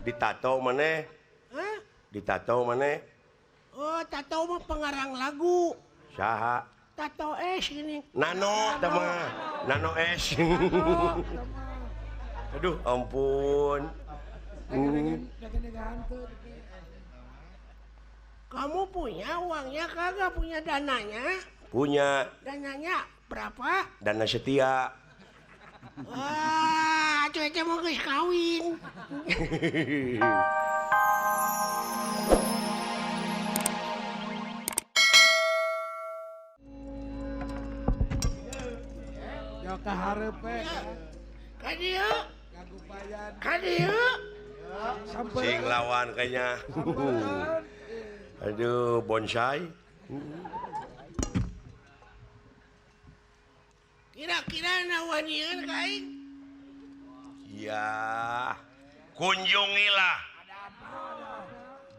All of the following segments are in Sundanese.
Ditato maneh? Hah? Ditato maneh? Oh, Tato mah pengarang lagu. Saha? Tato S ini. Nano tah mah. Nano S. Aduh, ampun. Kamu punya uangnya kagak, punya dananya? Punya. Dananya berapa? Dana setia. Wah, cuaca mau geus kawin. Yo ka hareup we. Ka dieu. Ka dieu. Sing lawan kayaknya. Aduh, bonsai. Kira-kira nawanieun ka aing? Ya, kunjungilah.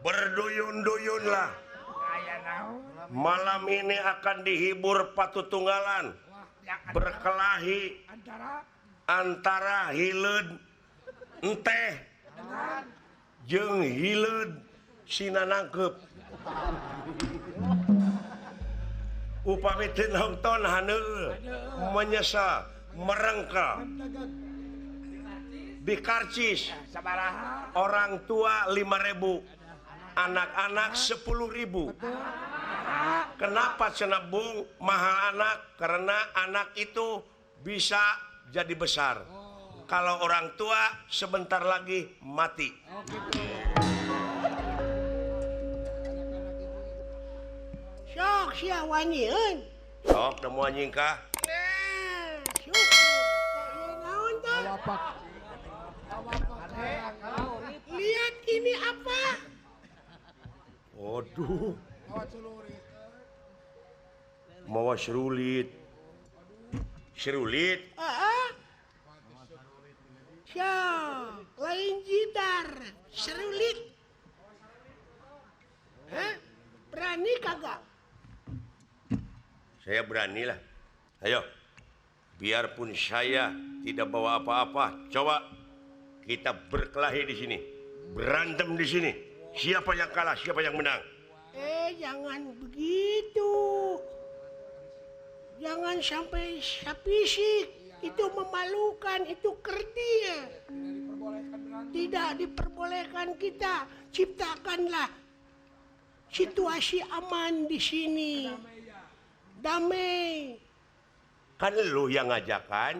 Berduyun-duyunlah. Malam ini akan dihibur patutunggalan. Berkelahi antara hileud enteh jeung hileud sina nangkep. Upami teu nonton haneul menyesal merengkel dikarcis. Orang tua 5.000, anak-anak 10.000. Kenapa cenah bung mahal anak? Karena anak itu bisa jadi besar. Kalau orang tua sebentar lagi mati. Sok sia wanieun. Sok teu moal nyingkah. Nah, syukur. Teh naon tah? Lihat ini apa? Waduh. Mawa serulit. Serulit? Heeh. Sok, lain gitar, serulit. Hah? Berani kagak? Saya beranilah. Ayo. Biarpun saya tidak bawa apa-apa, coba kita berkelahi di sini. Berantem di sini. Siapa yang kalah, siapa yang menang? Jangan begitu. Jangan sampai fisik. Itu memalukan, itu kerdil. Tidak diperbolehkan kita. Ciptakanlah situasi aman di sini. Damai. Kan lu yang ngajakan.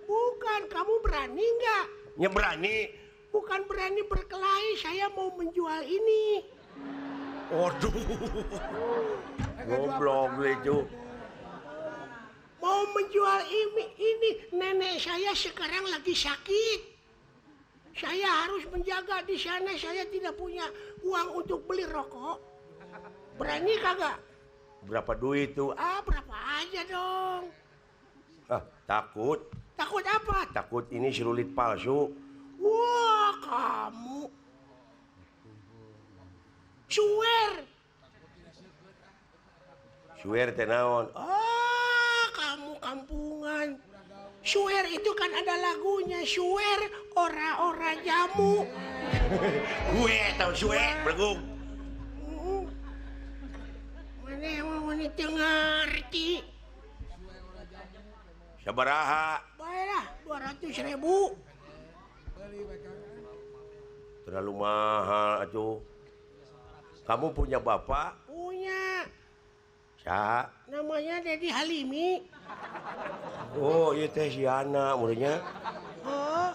Bukan, kamu berani nggak? Ya berani. Bukan berani berkelahi, saya mau menjual ini. Waduh. Goblok itu. Mau menjual ini, nenek saya sekarang lagi sakit. Saya harus menjaga di sana, saya tidak punya uang untuk beli rokok. Berani kagak? Berapa duit tuh? Ah, berapa aja dong. Ah, takut. Takut apa? Takut ini serulit palsu. Wah, kamu. Suwer. Suwer teh naon? Ah, kamu kampungan. Suwer itu kan ada lagunya, suwer ora-ora jamu. Gue tahu suwer, berguk. Mana mana teu ngarti. Sabaraha? Baiklah, 200.000. Terlalu mahal atuh. Kamu punya bapak? Punya. Saha? Namanya Dedi Halimi. Oh, iya teh si Ana muridnya. Oh.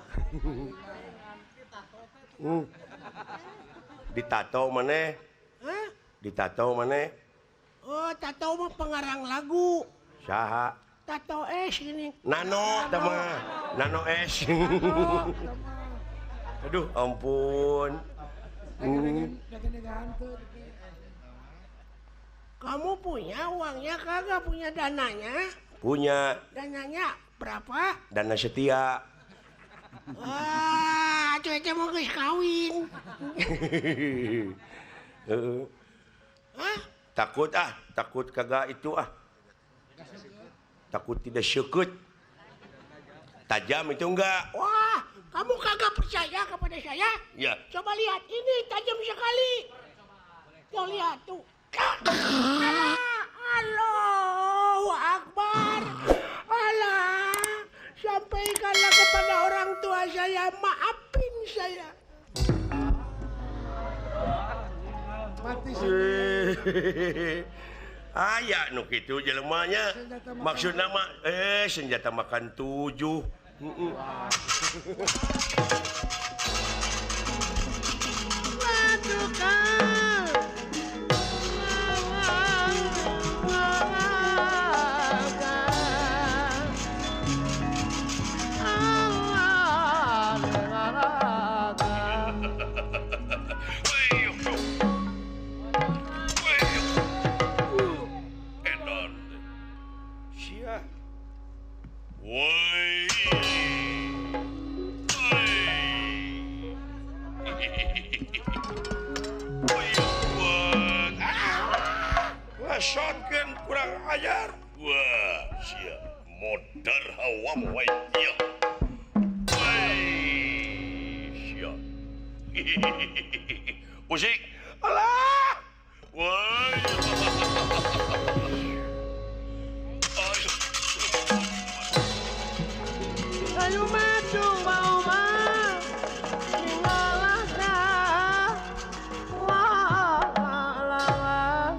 Ditato maneh? Hah? Ditato maneh? Oh, Tato mah pengarang lagu. Saha? Tato S ini. Nano tah mah. Nano S. Aduh, ampun. Kamu punya uangnya kagak, punya dananya? Punya. Dananya berapa? Dana setia. Wah, cuaca mau geus kawin. Hah? Takut ah, takut kagak itu ah. Takut tidak syukut. Tajam itu enggak? Wah, Kamu kagak percaya kepada saya? Ya. Coba lihat, ini tajam sekali. Tuh lihat tuh. Alah, Allahu Akbar. Alah, sampaikanlah kepada orang tua saya, maafin saya. Mati Aya nu kitu jelemanya. Maksudna mah senjata makan 7. Shotgun kurang ajar. Wah, sia modar hawam wae ieu. Sia. Musik. Alah. Woi. Ayo maju mau mah. Ngalah dah. Wah, alah.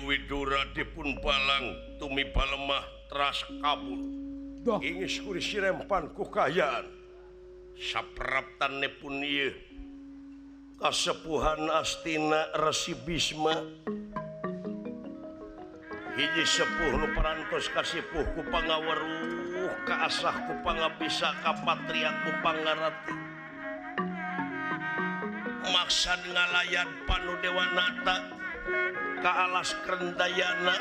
Widura dipun balang tumi balemah teras kabur. Ingis kurisi rempan ku kayaan. Sapraptanipun ieu kasepuhan Astina Resi Bisma. Hiji sepuh nu parantos kasipuh ku pangaweruh kaasah ku pangabisa kapatria ku pangarati. Maksad ngalayan Panudewanata ka alas Krendayana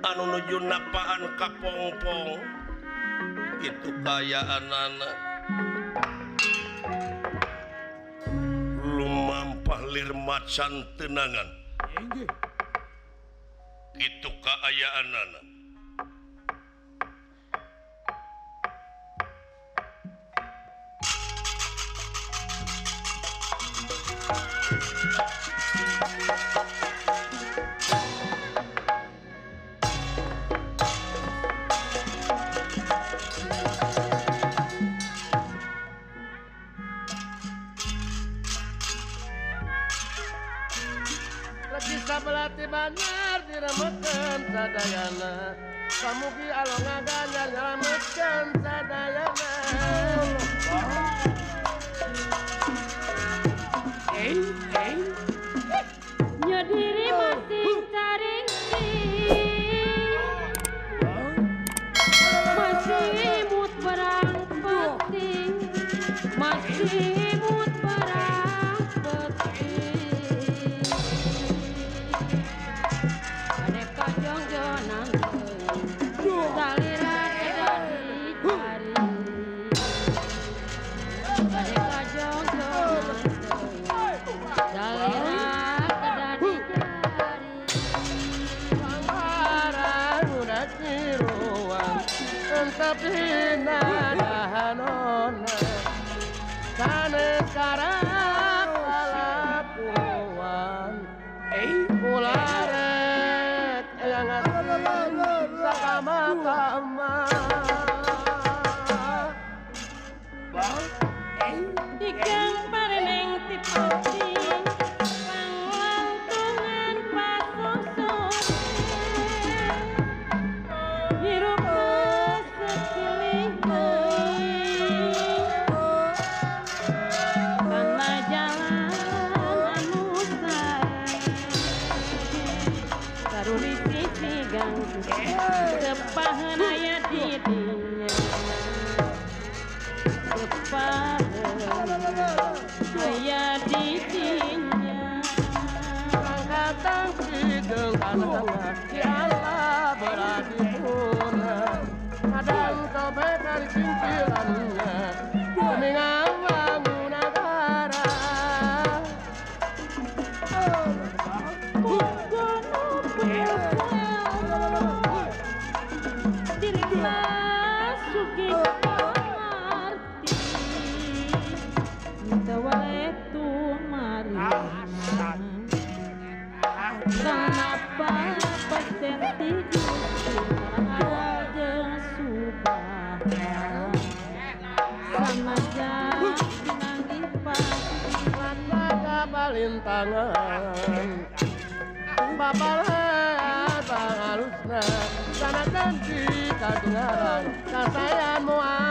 anu nuju napaan ka pongpong itu kayaanana lumampah lir macan tenangan itu kaayaanana. Sabelati banar diremekeun sadayana samugi alo ngaganjar nyalametkeun sadayana. Nya diri masing caring masih imut barang penting masih imut barang penting. Ikan pareneng tipoti panglangtungan pasosore hirup sekiling teuing kana jalan anu sae karuri sisi gang tepaheun aya di dinya aya di dinya angkatan hidung kana di Allah beradi puna kadang tobe kali cincilannya kuningan bangunagara diri masuk. Babalhan pangalusna sanajan di kadengaran kasayan moal.